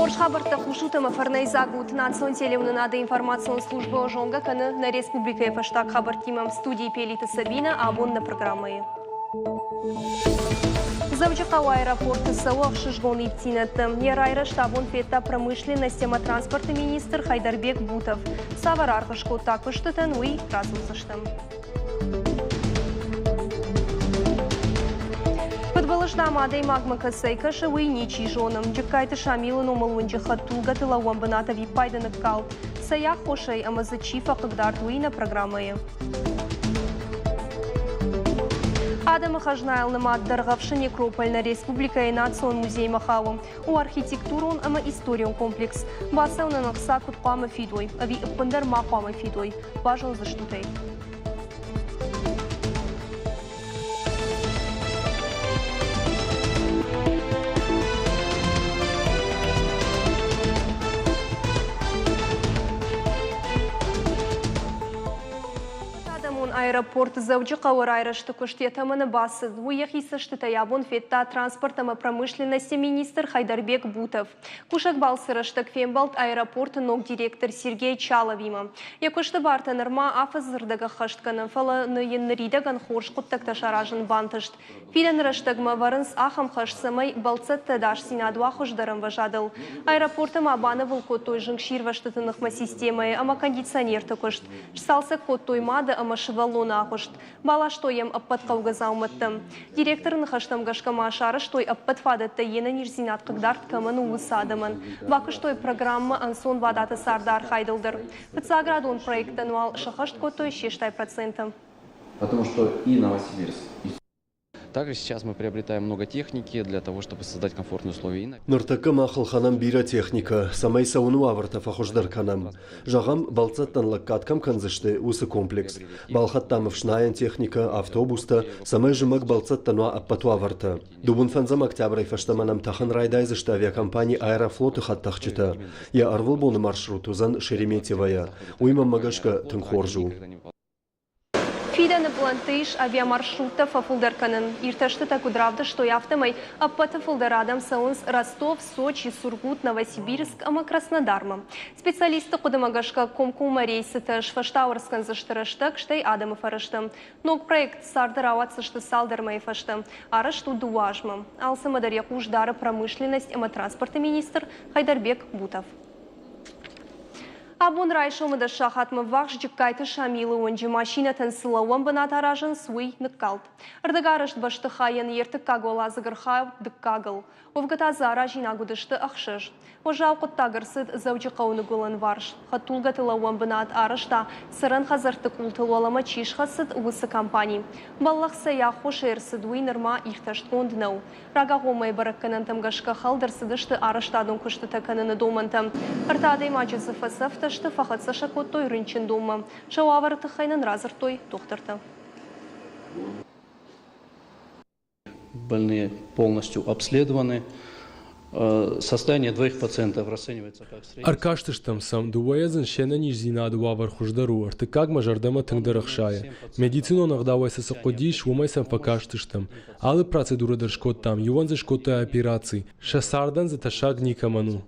Хорз хабӕрттӕ хъусут ӕмӕ фӕрнӕйдзаг ут. Национ телеуынынады информацион службӕ зонгӕ кӕны нӕ республикӕйы фӕстаг хабӕрттимӕ. Студийы Пелиты Сабинӕ абон нӕ программӕйы. Дзӕуджыхъӕуы аэропорты цӕуы ӕхсызгон ивддзинӕдтӕ. Йӕ райрӕзт абон федта промышленность ӕмӕ транспорты министр Хайдарбек Бутов. Цавӕр аргъ скодта куыстытӕн, уый радзурдзыстӕм. Фыдбылыз дам адӕймагмӕ кӕцӕй кӕсы, уый ничи зоны. Джыккайты Шамилы номыл уынджы хӕдтулгӕты лӕууӕн бынат ӕвиппайды ныккалд. Цӕй аххосӕй ӕмӕ дзы чи фӕхъыгдард, уый нӕ программӕйы. Адӕмы хӕзнайыл нымад Дӕргъӕвсы некрополь нӕ республикӕйы национ музеймӕ хауы. У архитектурон ӕмӕ историон комплекс. Бацӕуынӕн ӕхца куыд хъуамӕ фидой, ӕви ӕппындӕр ма хъуамӕ фидой, базондзыстут ӕй. Адӕмон аэропорт Дзӕуджыхъӕуы райрӕзты куыст йӕ тӕмӕны бацыд. Уый йӕхи цӕстытӕй абон федта транспорт ӕмӕ промышленности министр Хайдарбек Бутов. Кусӕг балцы рӕстӕг фембӕлд аэропорты ног директор Сергей Чаловимӕ. Йӕ куысты бартӕ нырма афӕдзы рдӕг ӕххӕст кӕны, фӕлӕ йын ныридӕгӕн хорз хъуыддӕгтӕ саразын бантыст. Фидӕны рӕстӕгмӕ ӕвӕрынц ахӕм хӕс, цӕмӕй бӕлццӕтты ӕдасдзинад уа хуыздӕр ӕмвӕзадыл. Аэропорты ма банывыл кодтой зынгсирвӕзтыты ныхмӕ системӕйы ӕмӕ кондиционерты куыст. Сцалцӕг кодтой мады ӕмӕ сывӕллоны агъуыст. Баластой йӕм ӕппӕт хъӕугӕ дзаумӕттӕ. Директоры ныхӕстӕм гӕсгӕ ма сарӕзтой ӕппӕт фадӕттӕ йе нӕниздзинад хъыгдард кӕмӕн у, уыцы адӕмӕн. Бакуыстой программӕ ӕнцонвадаты царды архайдыл дӕр. Фыццаградон проекттӕн уал сӕххӕст кодтой 60%. Потому что и Новосибирск, и Также сейчас мы приобретаем много техники для того, чтобы создать комфортные условия. Ныртӕккӕ мах ӕлхӕнӕм бирӕ техникӕ, цӕмӕй цӕуыны уавӕртӕ фӕхуыздӕр кӕнӕм. Зӕгъӕм, бӕлццӕттӕн лӕггад кӕм кӕндзысты, уыцы комплекс. Балхӕдтам ӕфснайӕн техникӕ, автобустӕ, цӕмӕй зымӕг бӕлццӕттӕн уа ӕппӕт уавӕртӕ. Дыууын фӕндзӕм октябрӕй фӕстӕмӕ нӕм тӕхын райдайдзысты авиакомпани «Аэрофлот»-ы хӕдтӕхджытӕ. Йӕ ӕрвылбоны маршрут уыдзӕн Шереметьевойӕ. Уый, мӕнмӕ гӕсгӕ, тынг хорз у. Фидӕны пълӕнтты ис авиамаршруттӕ фӕфылдӕр кӕнын. Иртӕстытӕ куыд равдыстой, афтӕмӕй ӕппӕты фылдӕр адӕм цӕуынц Ростов, Сочи, Сургут, Новосибирск ӕмӕ Краснодармӕ. Специалистты хъуыдымӕ гӕсгӕ, комкоммӕ рейсытӕ сфӕстауӕрц кӕндзысты рӕстӕг, стӕй адӕмы фӕрӕзтӕ. Ног проект царды рауадздзысты цалдӕр мӕйы фӕстӕ. Арӕзт у дыууӕ азмӕ. Алцӕмӕ дӕр йӕ хъус дары промышленность ӕмӕ транспорты министр Хайдарбек Бутов. Абон райсомы дӕс сахатмӕ ввахс Джыккайты Шамилы уынджы машинӕтӕн цы лӕууӕн бынат аразынц, уый ныккалд. Ӕрдӕгарӕзт бӕстыхайӕн йе ртыккаг уӕладзыг ӕрхауд дыккагыл. Уӕвгӕ та дзы аразинаг уыдысты ӕхсӕз. Уӕззау хъуыддаг ӕрцыд Дзӕуджыхъӕуы ныгуылӕнварс. Хӕдтулгӕты лӕууӕн бынат арӕзта, цӕрӕн хӕдзӕртты къултыл уӕлӕмӕ чи схӕцыд, уыцы компани. Бӕллӕх цӕй аххосӕй ӕрцыд, уый нырма иртӕстгонд нӕу. Рагагъоммӕйы бӕрӕггӕнӕнтӕм гӕсгӕ хӕлд ӕрцыдысты арӕзтадон куыстытӕ кӕныны домӕнтӕ. Ӕртӕ адӕймаджы дзы фӕцӕфтӕ сты, фӕхӕццӕ сӕ кодтой рынчындонмӕ. Сӕ уавӕры тыххӕй нын радзырдтой дохтыртӕ. Больные полностью обследованы. Состояние двоих пациентов расценивается как среднее. Ӕркастыстӕм сӕм, дыууӕйӕ дзы се нӕниздзинады уавӕр хуыздӕр у, ӕртыккаг мӕ зӕрдӕмӕ тынгдӕр ӕхсайы. Медицинон ӕгъдауӕй цы цы хъуыдис, уымӕй сӕм фӕкастыстӕм. Алы процедурӕ дӕр скодтам, иуӕн дзы скодтой операци. Сӕ цардӕн дзы тӕссаг никӕмӕн у.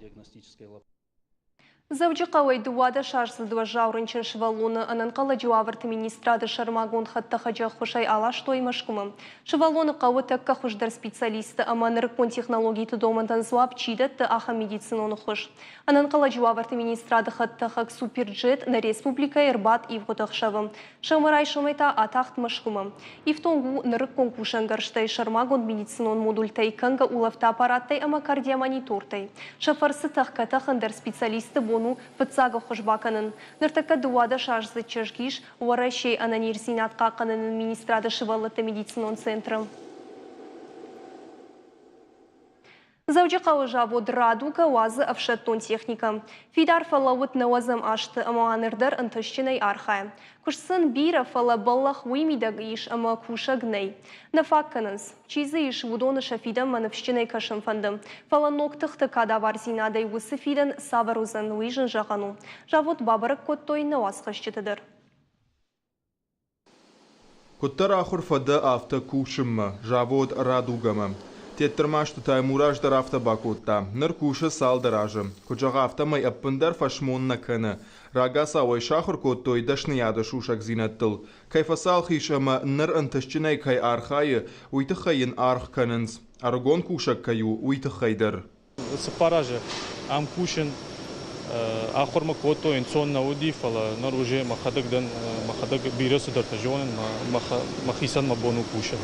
Дзӕуджыхъӕуӕй 12-аздзыд уӕззау рынчын сывӕллоны ӕнӕнхъӕлӕджы уавӕрты министрады сӕрмагонд хӕдтӕхӕджы ӕххуысӕй аластой Мӕскуымӕ. Сывӕллоны хъӕуы тӕккӕ хуыздӕр специалистты ӕмӕ нырыккон технологиты домӕнтӕн дзуапп чи дӕтты, ахӕм медицинон ӕххуыс. Ӕнӕнхъӕлӕджы уавӕрты министрады хӕдтӕхӕг Суперджет нӕ республикӕйы ӕрбадт ивгъуыд ӕхсӕвы. Сӕумӕрайсомӕй та атахт Мӕскуымӕ. Ифтонг у нырыккон кусӕнгӕрзтӕй, сӕрмагонд медицинон модультӕй, кӕнгӕ улӕфты аппараттӕй ӕмӕ кардиомонитортӕй. Сӕ фӕрцы тӕхгӕ-тӕхын дӕр специалистты бон у фыццаг ӕххуыс бакӕнын. Ныртӕккӕ 12-аздзыд чызг ис Уӕрӕсейы ӕнӕниздзинад хъахъхъӕныны министрады сывӕллӕтты медицинон центры. Дзӕуджыхъӕуы завод «Радуга» уадзы ӕфсӕддон техникӕ. Фидар фӕлӕууыд нӕуӕдзӕм азты ӕмӕ ныр дӕр ӕнтыстджынӕй архайы. Куыст сын бирӕ, фӕлӕ бӕллӕх уый мидӕг ис ӕмӕ кусӕг нӕй. Нӕ фаг кӕнынц. Чи дзы ис, уыдоны сӕ фидӕнмӕ ныфсджынӕй кӕсын фӕнды. Фӕлӕ ног тыхты кадавардзинадӕй уыцы фидӕн цавӕр уыдзӕн, уый зын зӕгъӕн у. Завод бабӕрӕг кодтой нӕ уацхӕсджыты дӕр. Куыддӕр ахуыр фӕдӕ, афтӕ кусынмӕ, завод «Радуга-мӕ». Теттырмашты Таймураз дӕр афтӕ бакодта. Ныр кусы цалдӕр азы. Куыд зӕгъы, афтӕмӕй ӕппындӕр фӕсмон нӕ кӕны. Рагацау ӕй сахуыр кодтой дӕсныйады сусӕгдзинӕдтыл. Кӕй фӕцалх ис ӕмӕ ныр ӕнтыстджынӕй кӕй архайы, уый тыххӕй йын аргъ кӕнынц. Ӕрыгон кусӕг кӕй у, уый тыххӕй дӕр. 4 азы ам кусын, ахуыр мӕ кодтой, ӕнцон нӕ уыди, фӕлӕ ныр уже мӕхӕдӕг дӕн, мӕхӕдӕг бирӕ цыдӕртӕ зонын, мӕхицӕн мӕ бон у кусын.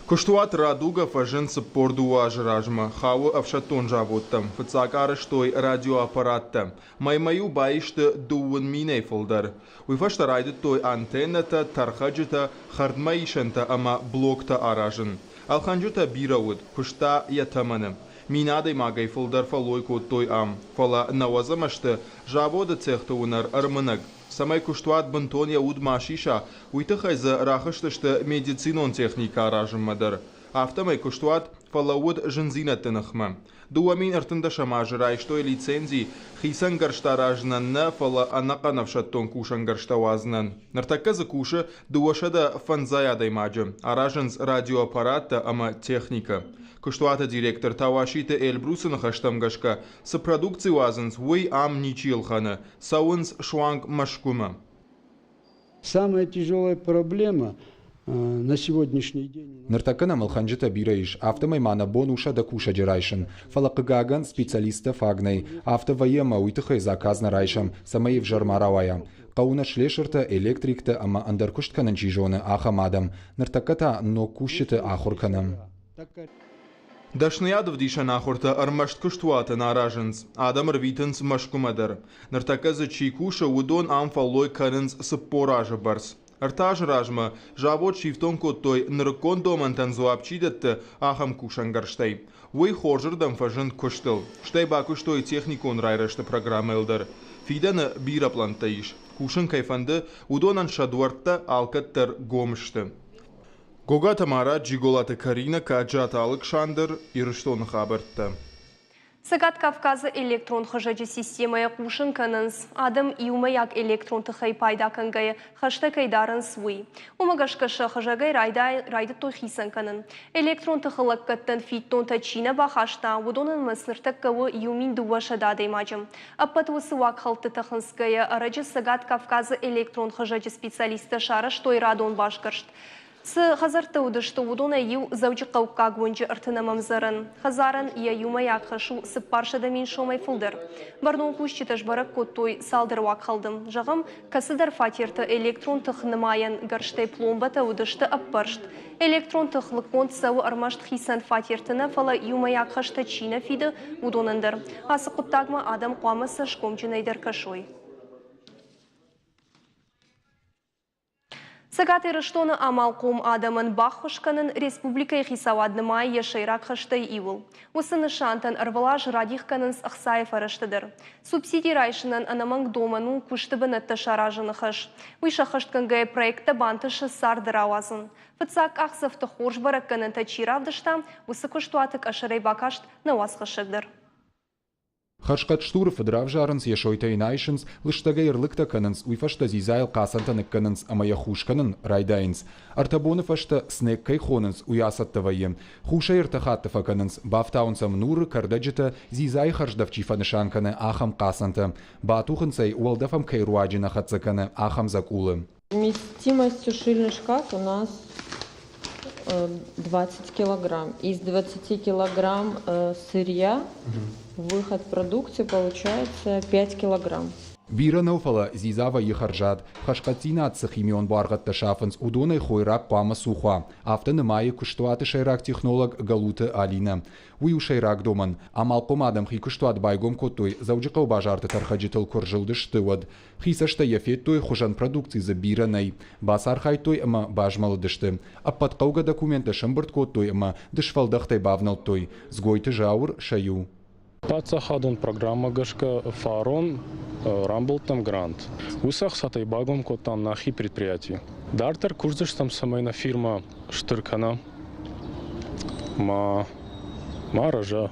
Куыстуат «Радуга» фӕзынд 42 азы размӕ, хауы ӕфсӕддон заводтӕм. Фыццаг арӕзтой радиоаппараттӕ. Мӕймӕ-иу баисты 2 минӕй фылдӕр. Уый фӕстӕ райдыдтой антеннӕтӕ, тӕрхӕджытӕ, хӕрдмӕисӕнтӕ ӕмӕ блоктӕ аразын. Ӕлхӕнджытӕ бирӕ уыд, куыста йӕ тӕмӕны. 1000 адӕймагӕй фылдӕр фӕллой кодтой ам. Фӕлӕ нӕуӕдзӕм ӕзты заводы цехты уынӕр ӕрмынӕг. Цӕмӕй куыстуат бынтон йӕ уд ма сиса, уый тыххӕй дзы рахызтысты медицинон техникӕ аразынмӕ дӕр. Афтӕмӕй куыстуат фӕлӕууыд зындзинӕдты ныхмӕ. 2013 азы райстой лицензи хицӕн гӕрзтӕ аразынӕн нӕ, фӕлӕ ӕнӕхъӕн ӕфсӕддон кусӕнгӕрзтӕ уадзынӕн. Ныртӕккӕ дзы кусы 250 адӕймаджы, аразынц радиоаппараттӕ ӕмӕ техникӕ. Куыстуаты директор Тауаситы Эльбрусы ныхӕстӕм гӕсгӕ, цы продукци уадзынц, уый ам ничи ӕлхӕны, цӕуынц суанг Мӕскуымӕ. Самая тяжелая проблема на сегодняшний день. Ныртӕккӕ нӕм ӕлхӕнджытӕ бирӕ ис, афтӕмӕй ма нӕ бон у 100 кусӕджы райсын. Фӕлӕ, хъыгагӕн, специалисттӕ фаг нӕй. Афтӕ вӕййы ӕмӕ уый тыххӕй заказ нӕ райсӕм, цӕмӕй ӕвзӕр ма рауайа. Хъӕуы нӕ слесыртӕ, электриктӕ ӕмӕ ӕндӕр куыст кӕнын чи зоны, ахӕм адӕм. Ныртӕккӕ та ног кусджыты ахуыр кӕнӕм. Дӕсныйад ӕвдисӕн ахуыртӕ ӕрмӕст куыстуаты нӕ аразынц. Адӕм ӕрвитынц Мӕскуымӕ дӕр. Ныртӕккӕ дзы чи кусы, уыдон ам фӕллой кӕнынц 40 азы бӕрц. 3 азы размӕ завод сифтонг кодтой, нырыккон домӕнтӕн дзуапп чи дӕтты, ахӕм кусӕнгӕрзтӕй. Уый хорзырдӕм фӕзынд куыстыл. Стӕй бакуыстой техникон райрӕзты программӕйыл дӕр. Фидӕны бирӕ пълӕнттӕ ис. Кусын кӕй фӕнды, уыдонӕн сӕ дуӕрттӕ алкӕддӕр гом сты. Гогаты Марат, Джиголаты Карина, Каджаты Алыксандр, Ирыстоны хабӕрттӕ. Цӕгат Кавказы электрон хызӕджы системӕйӕ хъусын кӕнынц, адӕм иумӕйаг электрон тыхӕй пайда кӕнгӕйӕ хӕстӕ кӕй дарынц, уый. Уымӕ гӕсгӕ сӕ хызӕгӕй райдыдтой хицӕн кӕнын. Электрон тыхы лӕггӕдтӕн фиддонтӕ чи нӕ бахаста, уыдоны нымӕц ныртӕккӕ у 1200 адӕймаджы. Ӕппӕт уыцы уагхӕлдтытӕ хынцгӕйӕ ӕрӕджы Цӕгат Кавказы электрон хызӕджы специалисттӕ сарӕзтой радон басгӕрст. Цы хӕдзӕрттӕ уыдысты, уыдонӕй иу Дзӕуджыхъӕуккаг уынджы 30-ӕм ӕмдзӕрӕн. Хӕдзарӕн йӕ иумӕйаг хӕс у 400 000 сомӕй фылдӕр. Бӕрнон кусджытӕ сбӕрӕг кодтой цалдӕр уагхӕлды. Зӕгъӕм, кӕцыдӕр фатерты электрон тых нымайӕн гӕрзтӕй пломбӕтӕ уыдысты ӕппӕрст. Электрон тых лыггонд цӕуы ӕрмӕст хицӕн фатерты нӕ, фӕлӕ иумӕйаг хӕстӕ чи нӕ фиды, уыдонӕн дӕр. Ацы хъуыддагмӕ адӕм хъуамӕ цӕсгомджынӕй дӕр кӕсой. Цӕгат Ирыстоны амалхъом адӕмӕн баххуыс кӕнын республикӕйы хицауад нымайы йӕ сӕйраг хӕстӕй иуыл. Уыцы нысантӕн ӕрвылаз радих кӕнынц ӕхцайы фӕрӕзтӕ дӕр. Субсиди райсынӕн ӕнӕмӕнг домӕн у куысты бынӕттӕ саразыны хӕс. Уый сӕххӕстгӕнгӕйӕ проекттӕ бантысы царды рауадзын. Фыццаг къахдзӕфты хорз бӕрӕггӕнӕнтӕ чи равдыста, уыцы куыстуаты къӕсӕрӕй бакаст нӕ уацхӕссӕг дӕр. Хӕрзхъӕд стуры фыд равзарынц, йӕ сойтӕ йын айсынц, лыстӕгӕй ӕрлыгтӕ кӕнынц, уый фӕстӕ дзидзайыл хъацӕнтӕ ныккӕнынц ӕмӕ йӕ хус кӕнын райдайынц. 3 боны фӕстӕ снег кӕй хонынц, уый ацӕттӕ вӕййы. Хусӕй 3 хатты фӕкӕнынц, бафтауынц ӕм нуры, кӕрдӕджытӕ, дзидзайы хӕрздӕф чи фӕнысан кӕны, ахӕм хъацӕнтӕ. Батухынц ӕй, уӕлдӕф ӕм кӕй руаджы нӕ хӕццӕ кӕны, ахӕм дзӕкъулы. Вместимость сушильный шкаф у нас 20 килограмм. Из 20 килограмм сырья выход продукции получается 5 килограмм. Бирӕ нӕу, фӕлӕ дзидза вӕййы хӕрзад. Хӕрзхъӕддзинад цы химион буаргъӕдтӕ сафынц, уыдонӕй хойраг хъуамӕ цух уа. Афтӕ нымайы куыстуаты сӕйраг технолог Галуты Алинӕ. Уый у сӕйраг домӕн. Амалхъом адӕм хи куыстуат байгом кодтой, Дзӕуджыхъӕуы базарты тӕрхӕджытыл куы ӕрзылдысты, уӕд. Хи цӕстӕй йӕ федтой, хуызӕн продукци дзы бирӕ нӕй. Бацархайдтой ӕмӕ базмӕлыдысты. Ӕппӕт хъӕугӕ документтӕ сӕмбырд кодтой ӕмӕ дысфӕлдӕхтӕй бавнӕлдтой. Дзгойты Зауыр сӕ иу. Паддзахадон программӕ гӕсгӕ фарон рамбылдтам грант. Уыцы ӕхцатӕй байгом кодтам нӕхи предприяти. Дарддӕр кусдзыстӕм, цӕмӕй нӕ фирмӕ стыр кӕна, ма рӕза.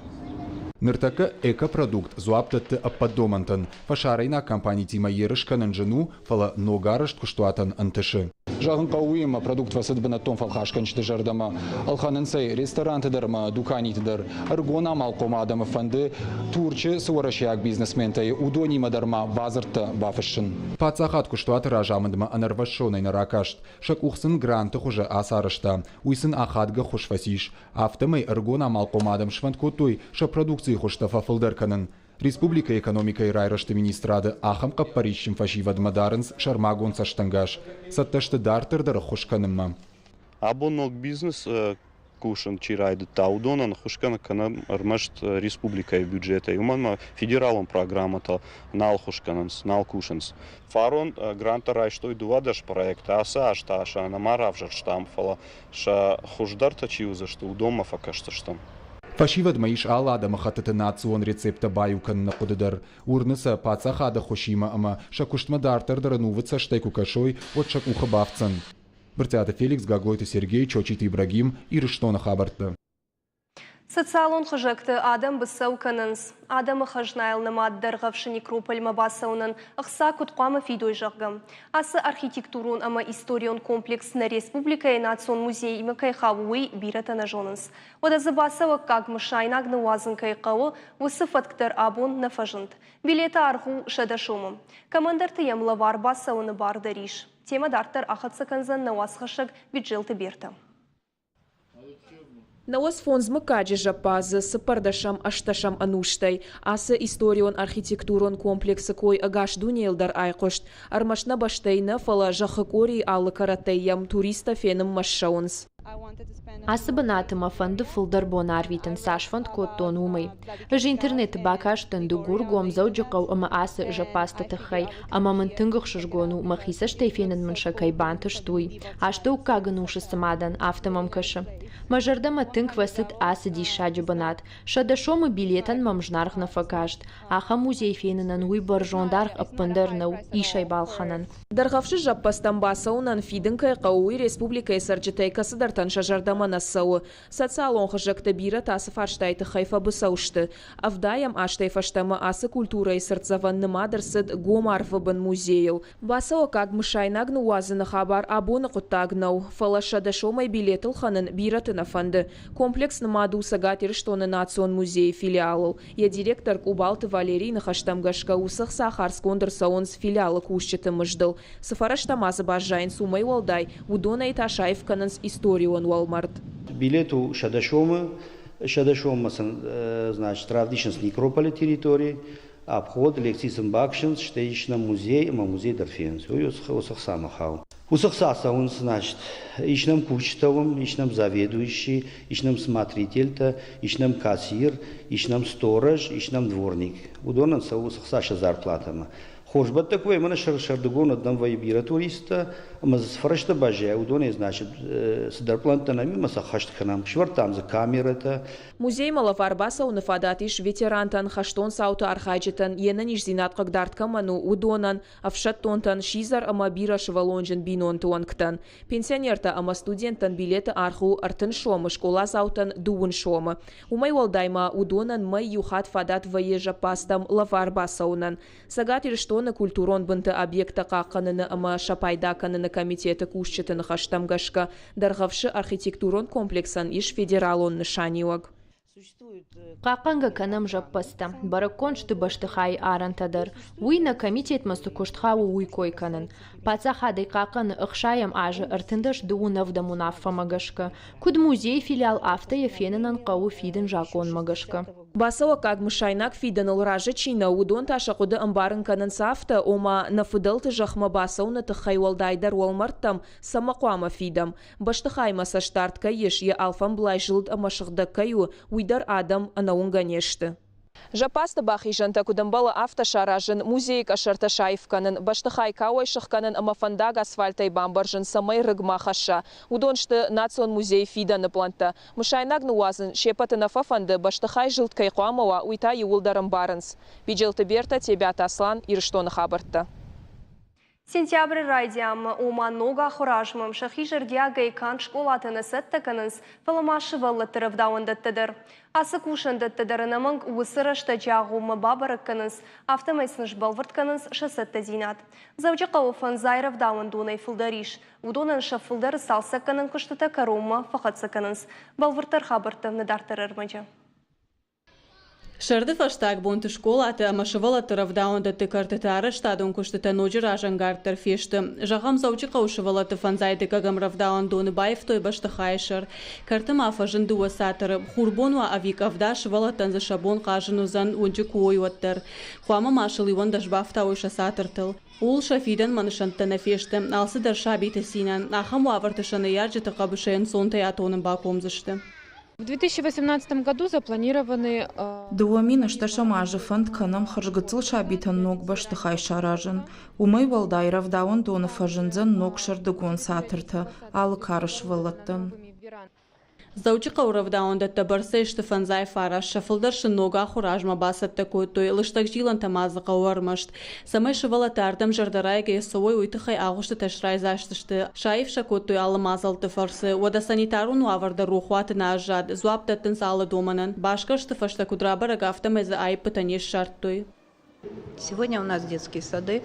Ныртӕккӕ Экопродукт дзуапп дӕтты ӕппӕт домӕнтӕн. Фӕсарӕйнаг компанитимӕ ерыс кӕнын зын у, фӕлӕ ногарӕзт куыстуатӕн ӕнтысы. Зӕгъын хъӕуы уый, ӕмӕ продукт фӕцыд бынӕттон фӕлхасгӕнджыты зӕрдӕмӕ. Ӕлхӕнынц ӕй ресторанты дӕр ӕмӕ дуканиты дӕр. Ӕрыгон амалхъом адӕмы фӕнды, Турчы цы уӕрӕсейаг бизнесментӕ и, уыдонимӕ дӕр ма бадзырдтӕ бафыссын. Паддзахад куыстуаты разамындмӕ ӕнӕрвӕссонӕй нӕ ракаст. Сӕ къух сын гранты хуызы ацарӕзта. Уый сын ахадгӕ ххуыс фӕцис. Афтӕмӕй ӕрыгон амалхъом адӕм сфӕнд кодтой сӕ продукцийы хуызтӕ фӕфылдӕр кӕнын. Республикӕйы экономикӕйы райрӕзты министрады ахӕм хъӕппӕрисджын фӕсивӕдмӕ дарынц сӕрмагонд цӕстӕнгас. Цӕттӕ сты дарддӕр дӕр ӕххуыс кӕнынмӕ. Абон ног бизнес кусын чи райдыдта, уыдонӕн ӕххуыс кӕнӕм ӕрмӕст республикӕйы бюджетӕй. Уымӕн ӕмӕ федералон программӕтӕ нал ӕххуыс кӕнынц, нал кусынц. Фарон гранттӕ райстой 12 проекты, ацы аз та сӕ нӕма равзӕрстам, фӕлӕ сӕ хуыздӕртӕ чи уыдзысты, уыдонмӕ фӕкӕсдзыстӕм. Фӕсивӕдмӕ ис алы адӕмыхӕттыты национ рецепттӕ баиу кӕныны хъуыды дӕр. Уырны сӕ, паддзахады ӕххуысимӕ ӕмӕ сӕ куыстмӕ дарддӕр дӕр ӕнувыд цӕстӕй куы кӕсой, уӕд сӕ къухы бафтдзӕн. Брытъиаты Феликс, Гаглойты Сергей, Чочиты Ибрагим, Ирыстоны хабӕрттӕ. Социалон хызӕгты адӕм быцӕу кӕнынц, адӕмы хӕзнайыл нымад Дӕргъӕвсы некрополмӕ бацӕуынӕн ӕхца куыд хъуамӕ фидой, зӕгъгӕ. Ацы архитектурон ӕмӕ историон комплекс нӕ республикӕйы национ музейимӕ кӕй хауы, уый бирӕтӕ нӕ зонынц. Уӕдӕ дзы бацӕуӕггаг мысайнаг ныууадзын кӕй хъӕуы, уыцы фӕтк дӕр абон нӕ фӕзынд. Билеты аргъ у 100 сомы. Кӕмӕндӕрты йӕм лӕвар бацӕуыны бар дӕр ис. Темӕ дарддӕр ахӕццӕ кӕндзӕн нӕ уацхӕссӕг Биджелты Бертӕ. 95 мыггаджы зӕппадзы XIV-ӕм, ӕстӕсӕм ӕнустӕй ацы историон-архитектурон комплексы кой ӕгас дунейыл дӕр айхъуыст. Ӕрмӕст нӕ бӕстӕй нӕ, фӕлӕ зӕххы къорийы алы кӕрӕттӕй йӕм туристтӕ фенынмӕ ссӕуынц. Ацы бынаты мӕ фӕнды фылдӕр бон арвитын, цас фӕнд кодтон, уымӕй. Ӕз интернеты бакастӕн Дыгургом, Дзӕуджыхъӕу ӕмӕ ацы зӕппадзты тыххӕй, ӕмӕ мын тынг ӕхсызгон у, мӕхи цӕстӕй фенын мын сӕ кӕй бантыст, уый. Астӕуккаг ӕнусы цыма дӕн, афтӕ мӕм кӕсы. Мӕ зӕрдӕмӕ тынг фӕцыд ацы диссаджы бынат. 100 сомы билетӕн мӕм зынаргъ нӕ фӕкаст. Ахӕм музей фенынӕн уый бӕрзонд аргъ ӕппындӕр нӕу, ис ӕй балхӕнӕн. Дӕргъӕвсы зӕппӕдзтӕм бацӕуынӕн фидын кӕй хъӕуы, уый республикӕйы цӕрджытӕй кӕцыдӕртӕн сӕ зӕрдӕмӕ нӕ цӕуы. Социалон хызӕгты бирӕтӕ ацы фарстайы тыххӕй фӕбыцӕу сты. 70-ӕм азтӕй фӕстӕмӕ ацы культурӕйы цыртдзӕвӕн нымад ӕрцыд гом арвы бын музейыл. Бацӕуӕггаг мысайнаг ныууадзыны хабар абоны хъуыддаг нӕу, фӕлӕ 100 сомӕй билет ӕлхӕнын бирӕты нӕ фӕнды. Комплекс нымад у Цӕгат Ирыстоны Национ музейы филиалыл. Йӕ директор Къубалты Валерийы ныхӕстӕм гӕсгӕ уыцы хца хардзгонд ӕрцӕуынц филиалы кусджыты мыздыл. Цы фӕрӕзтӕ ма дзы баззайынц уымӕй уӕлдай, уыдонӕй та саив кӕнынц историон уӕлмӕрд. Билет у 100 сомы. 100 соммӕ сын, значит, равдисынц некрополы территори, обход, лекци сын бакӕсынц, стӕй ис нӕм музей ӕмӕ музей дӕр фенынц. Уый уыцы хцамӕ хауы. Уыцы хца цӕуынц, значит, ис нӕм кусджытӕ уым, ис нӕм заведующий, ис нӕм смотрительтӕ, ис нӕм кассир, ис нӕм сторож, ис нӕм дворник. Уыдонӕн цӕуы уыцы хца сӕ зарплатӕмӕ. Хорз бӕттӕ куы вӕййы, мӕнӕ сӕрдыгон адӕм вӕййы бирӕ туристтӕ, ӕмӕ дзы цы фӕрӕзтӕ баззайа, уыдонӕй, значит, цыдӕр пълӕнттӕ нӕм ӕмӕ сӕ хӕст кӕнӕм. Сӕвӕрдтам дзы камерӕтӕ. Музеймӕ лӕвар бацӕуыны фадат ис ветерантӕн, хӕстон цауты архайджытӕн, йе нӕниздзинад хъыгдард кӕмӕн у, уыдонӕн, ӕфсӕддонтӕн, сидзӕр ӕмӕ бирӕсывӕллонджын бинонты уӕнгтӕн. Пенсионертӕ ӕмӕ студенттӕн билеты аргъ у 30 сомы, скъоладзаутӕн 20 сомы. Уымӕй уӕлдай ма уыдонӕн мӕй иу хатт фадат вӕййы зӕппадзтӕм лӕвар бацӕуынӕн. Цӕгат Ирыстоны культурон бынты объекттӕ хъахъхъӕныны ӕмӕ сӕ пайда кӕныны комитеты кусджыты ныхӕстӕм гӕсгӕ, Дӕргъӕвсы архитектурон комплексӕн ис федералон нысаниуӕг. Хъахъхъӕнгӕ кӕнӕм зӕппӕдзтӕ, бӕрӕггонд сты бӕстыхайы арӕнтӕ дӕр. Уый нӕ комитетмӕ цы куыст хауы, уый кой кӕнын. Паддзахад ӕй хъахъхъӕны 60-ӕм азы 37 уынаффӕмӕ гӕсгӕ. Куыд музейы филиал, афтӕ йӕ фенынӕн хъӕуы фидын закъонмӕ гӕсгӕ. Бацӕуӕггаг мысайнаг фидыныл разы чи нӕу, уыдон та сӕ хъуыды ӕмбарын кӕнынц афтӕ, ома, нӕ фыдӕлты зӕхмӕ бацӕуыны тыххӕй уӕлдайдӕр уӕлмӕрдтӕм цӕмӕ хъуамӕ фидӕм. Бӕстыхаймӕ цӕстдард кӕй ис, йӕ алфӕмблай зылд ӕмӕ сыгъдӕг кӕй у, уый дӕр адӕм ӕнӕуынгӕ не сты. Зӕппадзты бахизӕнтӕ куыд ӕмбӕлы, афтӕ саразын, музейы къӕсӕртӕ саив кӕнын, бӕстыхай кауӕй сыхгӕнын ӕмӕ фӕндаг асфальтӕй бамбӕрзын, цӕмӕй рыг ма хӕсса. Уыдон сты Национ музейы фидӕны пълӕнттӕ. Мысайнаг ныууадзын се ппӕты нӕ фӕфӕнды, бӕстыхай зылд кӕй хъуамӕ уа, уый та иууылдӕр ӕмбарынц. Биджелты Бертӕ, Тебиаты Аслан, Ирыстоны хабӕрттӕ. Сентябры райдианмӕ, ома ног ахуыры азмӕ, сӕхи зӕрдиагӕй канд скъолатӕ нӕ цӕттӕ кӕнынц, фӕлӕ ма сывӕллӕтты рӕвдауӕндӕттӕ дӕр. Ацы кусӕндӕттӕ дӕр ӕнӕмӕнг уыцы рӕстӕджы агъоммӕ бабӕрӕг кӕнынц, афтӕмӕй сын сбӕлвырд кӕнынц сӕ цӕттӕдзинад. Дзӕуджыхъӕуы фӕндзай рӕвдауӕндонӕй фылдӕр ис. Уыдонӕн сӕ фылдӕры цалцӕггӕнӕн куыстытӕ кӕронмӕ фӕхӕццӕ кӕнынц. Бӕлвырддӕр хабӕрттӕ нӕ дарддӕры ӕрмӕджы. Сӕрды фӕстаг бонты скъолаты ӕмӕ сывӕллӕтты рӕвдауӕндӕтты кӕртыты арӕзтадон куыстытӕ ноджы разӕнгарддӕр фесты. Зӕгъӕм, Дзӕуджыхъӕуы сывӕллӕтты фӕндзай дыккӕгӕм рӕвдауӕндоны баивтой бӕстыхайы сӕр. Кӕрты ма фӕзынд дыууӕ цатыры. Хурбон уа ӕви къӕвда, сывӕллӕттӕн дзы сӕ бон хъазын уыдзӕн, уынджы куы уой, уӕддӕр. Хъуамӕ ма сыл 11 бафтауой сӕ цатыртыл. Ууыл сӕ фидӕнмӕ нысӕнттӕ нӕ фесты. Алцыдӕр сабиты цинӕн. Ахӕм уавӕрты сӕ ныййарджыты хъӕбысӕй ӕнцонтӕй атонын бакомдзысты. В 2018 году запланированы 2008 азы фӕнд кӕнӕм хӕрзгыццыл сабитӕн ног бӕстыхай саразын. Уымӕй уӕлдай рӕвдауӕндоны фӕзындзӕн ног сӕрдыгон цатыртӕ алы кары сывӕллӕттӕн. Дзӕуджыхъӕуы рӕвдауӕндӕттӕ бӕрцӕй сты фӕндзай фараст, сӕ фылдӕр сын ног ахуыры азмӕ бацӕттӕ кодтой, лыстӕг зилӕнтӕ ма дзы хъӕуы ӕрмӕст. Цӕмӕй сывӕллӕттӕ ардӕм зӕрдӕрайгӕйӕ цӕуой, уый тыххӕй агъуыстытӕ срайдзаст сты, саив сӕ кодтой алы мадзӕлтты фӕрцы. Уӕдӕ санитарон уавӕр дӕр рохуаты нӕ аззад, дзуапп дӕттынц алы домӕнӕн. Басгӕрсты фӕстӕ куыд рабӕрӕг, афтӕмӕй дзы аиппытӕ не ссардтой. Сегодня у нас детские сады.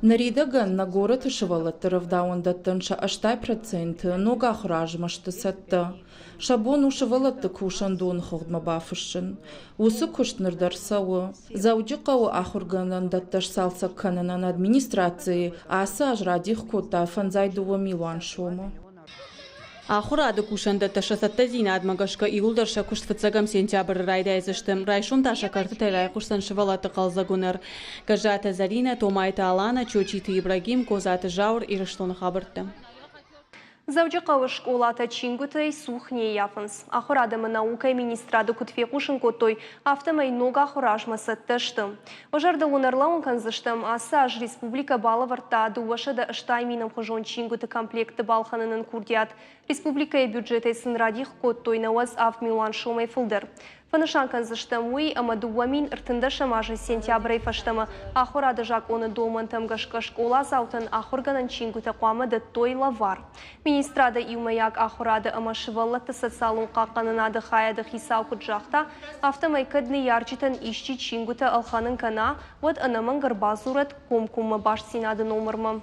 Ныридӕгӕн нӕ горӕты сывӕллӕтты рӕвдауӕндӕттӕн сӕ 80% ног ахуыры азмӕ сты цӕттӕ. Сӕ бон у сывӕллӕтты кусӕндоны хыгъдмӕ бафыссын. Уыцы куыст ныр дӕр цӕуы. Дзӕуджыхъӕуы ахуыргӕнӕндӕттӕ сцалцӕг кӕнынӕн администрацийы ацы аз радих кодта 52 милуан сомы. Ахуырады кусӕндӕттӕ сӕ цӕттӕдзинадмӕ гӕсгӕ иууылдӕр сӕ куыст фыццӕгӕм сентябры райдайдзысты. Райсом та сӕ кӕртытӕй райхъуысдзӕн сывӕллӕтты хъӕлдзӕг уынӕр. Гӕззаты Зӕринӕ, Томайты Аланӕ, Чочиты Ибрагим, Козаты Зауыр, Ирыстоны хабӕрттӕ. Дзӕуджыхъӕуы скъолатӕ чингуытӕй цух не ййафынц. Ахуырад ӕмӕ наукӕйы министрады куыд фехъусын кодтой, афтӕмӕй ног ахуыры азмӕ цӕттӕ сты. Уӕ зӕрдыл уын ӕрлӕууын кӕндзыстӕм, ацы аз республикӕ балӕвӕрдта 280 ӕмхуызон чингуыты комплектты балхӕнынӕн курдиат. Республикӕйы бюджетӕй сын радих кодтой 97 милуан сомӕй фылдӕр. Фӕнысан кӕндзыстӕм уый, ӕмӕ 2013 азы сентябрӕй фӕстӕмӕ ахуырады закъоны домӕнтӕм гӕсгӕ скъоладзаутӕн ахуыргӕнӕн чингуытӕ хъуамӕ дӕттой лӕвар. Министрады иумӕйаг ахуырады ӕмӕ сывӕллӕтты социалон хъахъхъӕнынады хайады хицау куыд загъта, афтӕмӕй кӕд ныййарджытӕн исчи чингуытӕ ӕлхӕнын кӕна, уӕд ӕнӕмӕнг ӕрбадзурӕд комкоммӕ бастдзинады номырмӕ.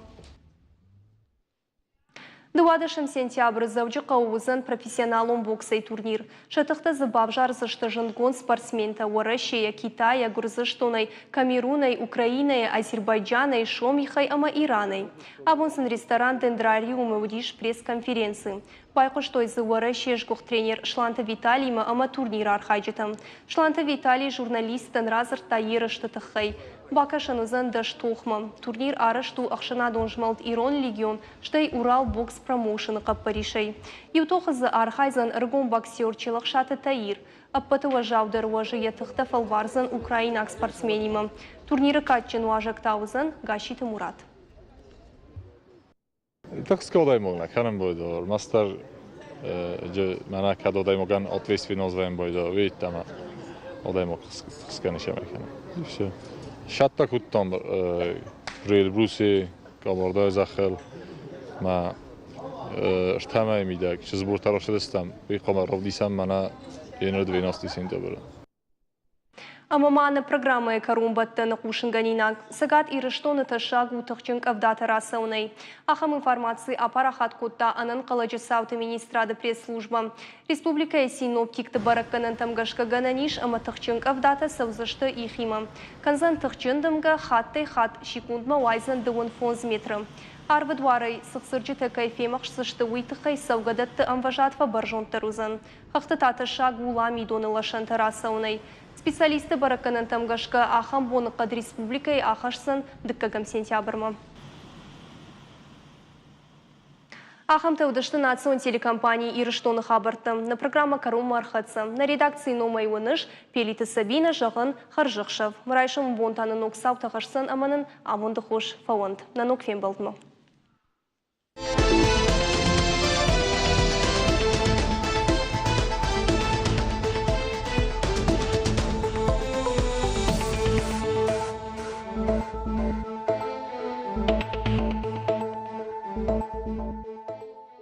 12 сентябры Дзӕуджыхъӕуы уыдзӕн профессионалон боксӕй турнир. Сӕ тыхтӕ дзы бавзардзысты зындгонд спортсментӕ Уӕрӕсейӕ, Китайӕ, Гуырдзыстонӕй, Камерунӕй, Украинӕйӕ, Азербайджанӕй, Сомихӕй ӕмӕ Иранӕй. Абон сын ресторан Дендрариумы уыдис пресс-конференци. Байхъуыстой дзы Уӕрӕсейы сгуыхт тренер Сланты Виталимӕ ӕмӕ турниры архайджытӕм. Сланты Виталий журналисттӕн радзырдта ерысты тыххӕй. Бакӕсӕн уыдзӕн дӕс тохмӕ. Турнир арӕзт у ӕхсӕнадон змӕлд Ирон легион, стӕй Урал бокс промоушены хъӕппӕрисӕй. Иу тохы дзы архайдзӕн ӕрыгон боксер Челӕхсаты Таир. Ӕппӕты уӕззаудӕр уӕзы йӕ тыхтӕ фӕлвардзӕн украинаг спортсменимӕ. Турниры кадджын уазӕг та уыдзӕн Гасситы Мурат. Тыхсгодаймогна кӕнӕн бойдо, мастер мӕнӕ кӕд одаймогӕн ответственность бойдо, видите, ама одаймог тыхсгӕнишӕ кӕнӕ. И все. Шатта куттам Эльбруси, Кабардайы зӕххыл мӕ ӕртӕмӕй мидӕг чызбуртӕ рацыдыстӕм, уый хъуамӕ равдисӕм мӕнӕ еныр 12 сентябры. Ӕмӕ ма нӕ программӕйы кӕронбӕттӕны хъусынгӕнинаг. Цӕгат Ирыстоны тӕссаг у тыхджын къӕвдатӕ рацӕуынӕй. Ахӕм информаци апарахат кодта ӕнӕнхъӕлӕджы цауты министрады пресс-службӕ. Республикӕйы синоптикты бӕрӕггӕнӕнтӕм гӕсгӕ гӕнӕн ис ӕмӕ тыхджын къӕвдатӕ цӕудзысты ихимӕ. Кӕндзӕн тыхджын дымгӕ, хаттӕй-хатт секундмӕ уайдзӕн 25 метры. Арвы дуарӕй цыхцырджытӕ кӕй фемӕхсдзысты, уый тыххӕй цӕугӕдӕтты ӕмвӕзад фӕбӕрзонддӕр уыдзӕн. Хӕхты та тӕссаг у ламидоны лӕсӕнтӕ рацӕуынӕй. Специалистты бӕрӕггӕнӕнтӕм гӕсгӕ, ахӕм боныхъӕд республикӕйы ахӕсдзӕн дыккӕгӕм сентябрмӕ. Ахӕмтӕ уыдысты национ телекомпани Ирыстоны хабӕрттӕ. Нӕ программӕ кӕронмӕ ӕрхӕццӕ. Нӕ редакцийы номӕй уыныс, Пелиты Сабинӕ, зӕгъын, хӕрзӕхсӕв. Райсомы бон та нын ног цаутӕ хӕсдзӕн ӕмӕ нын амонды хос фӕуӕнт. Нӕ ног фембӕлдмӕ.